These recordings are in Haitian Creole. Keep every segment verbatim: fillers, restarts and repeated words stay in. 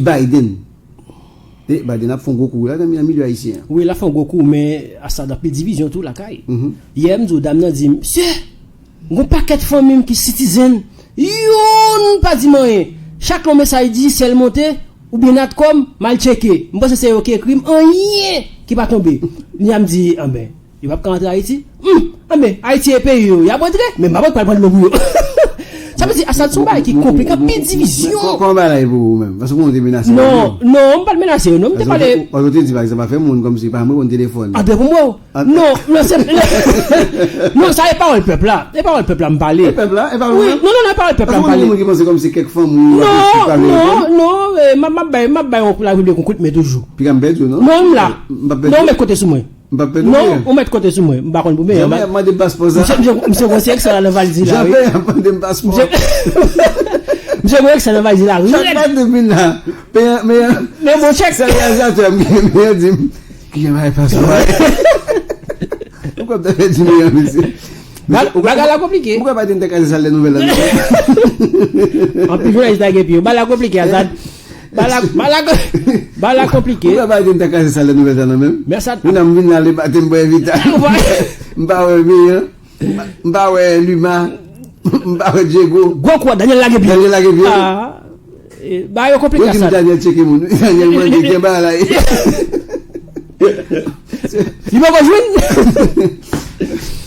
Biden. E, Biden ap fè yon gwo kou la nan milye ayisyen an. Wi, l ap fè yon gwo kou, men Assad anpil divizyon tou lakay. Yè, m di w, dam nan di m, "Mesye, gon pakèt fanmi m ki citizen, youn pa di m anyen. Chak lè yon mesaj dijisyèl monte, oubyen natcom, m al tcheke. M panse se yo ki ekri m, anyen ki pa tonbe." Kounye a m di, "Anben, yo p ap ka rantre Ayiti?" Hmm, anben, Ayiti e peyi yo, y ap rantre, men m p ap pral pran non pou yo. Sa vle di, Assad se yon bagay ki konplike, anpil divizyon. Kòman bagay la ye pou ou menm? Paske ou te menase yo. Non, non, m pa t menase yo, non, m te pale. Paske ou te di, pa egzanp, afè moun kòmsi pa mwen konn telefòn. Antre pou mwen. Non, non, se, non, sa e pawòl pèp la. E pawòl pèp la m pale. E pèp la, e pawòl pèp la. Wi, non, non, non, e pawòl pèp la m pale. Paske ou gen moun ki panse kòmsi kèk fanmi ou ap pale. Non, non, non, e, m ap, m ap bay, m ap bay yon lakou de kou kout men toujou. Piga m pèdi w, non? Non, m la. M p ap pèdi w. Non, ou mèt konte sou mwen. M p ap pèdi w. Non, ou mèt konte sou mwen. M pa konn pou mwen. Janmè ap mande m paspò sa. Misye, misye, misye gon sèk sa la nan valiz li la, wi. Janmè ap mande m paspò. Misye, misye gon sèk sa nan valiz li la, wi. Chak maten m vin la. Men, men, men bon chèk. Se reyalizatè m, men di m, "Kijan bagay paspò a?" Ou konn ta fè di men, mesye. Bagay la konplike. Ou konn pa di m te kraze sal de nouvèl la, non? Anpil jounalis lage pye yo. Bagay la konplike, Azad. Bagay la, bagay la, bagay la konplike. Ou konn pa di m te kraze sal de nouvèl la, non, menm? Men Azad. Vin la, m vin la le maten, m bwè Vita. M pa wè Meyan. M pa wè Luma. M pa wè Diego. Gwo kou, Daniel lage pye. Daniel lage pye. Ah. E, bagay yo konplike, Asad. Yo di m Daniel tcheke moun. Daniel mande gen bagay la. Li poko jwenn.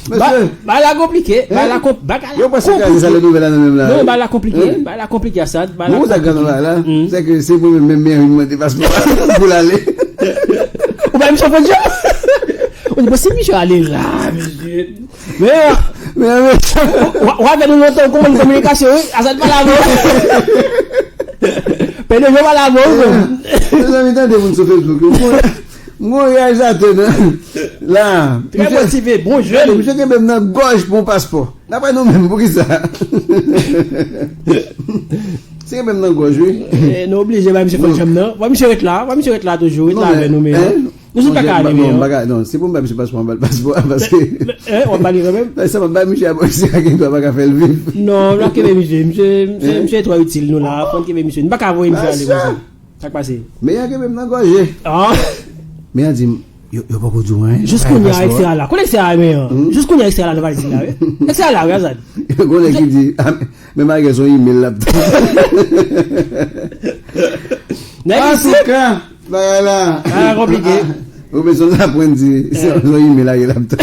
Mesye. Bagay la konplike. Bagay la konplike. Yo panse gade sa le nouvèl la nan menm la. Non, bagay la konplike. Bagay la konplike, Asad. Bagay la konplike. Bon, sa gade la. Se ke se mwen menm, menm, menm, mande paspò pou l ale. Ou bay misye fòdyo? Ou di, bon, si misye ale la, mesye. Men, men, men. W ap fè nou lontan w konprann kominikasyon, wi. Asad pale avè w. P D G pale avè w, wi. Mezanmi, tande moun sou Facebook yo. M gon reyalizatè nan la. Trè motive, bon jèn. Misye kenbe m nan gòj pou yon paspò. Daprè nou menm, poukisa? Se kenbe m nan gòj, wi. Nou oblije bay misye fòdyo nan. Fò misye ret la, fò misye ret la toujou, ret la avè nou, men. Nou sot pa ka ale, men. Non, si pou m bay misye paspò, m ba l paspò a, paske. W ap ba li kanmenm? Sa m ap bay misye a, bon, misye a gen dwa pa ka fè l viv. Non, nou ap kenbe misye. Misye, misye, misye twò itil nou la. Fò n kenbe misye. Nou pa ka voye misye ale konsa. Sa k pase? Men y a kenbe m nan gòje. Men y a di m, yo, yo poko di w anyen. Jis kounye a, ekstrè a la. Kote ekstrè a, men an? Jis kounye a, ekstrè a la nan valiz la, wi. Ekstrè a la, wi, Azad. Gon nèg ki di, men malgre se yon imèl l ap tann. Antouka, bagay la. Bagay la konplike. Ou bezwen aprann di, se yon imèl la, l ap tann.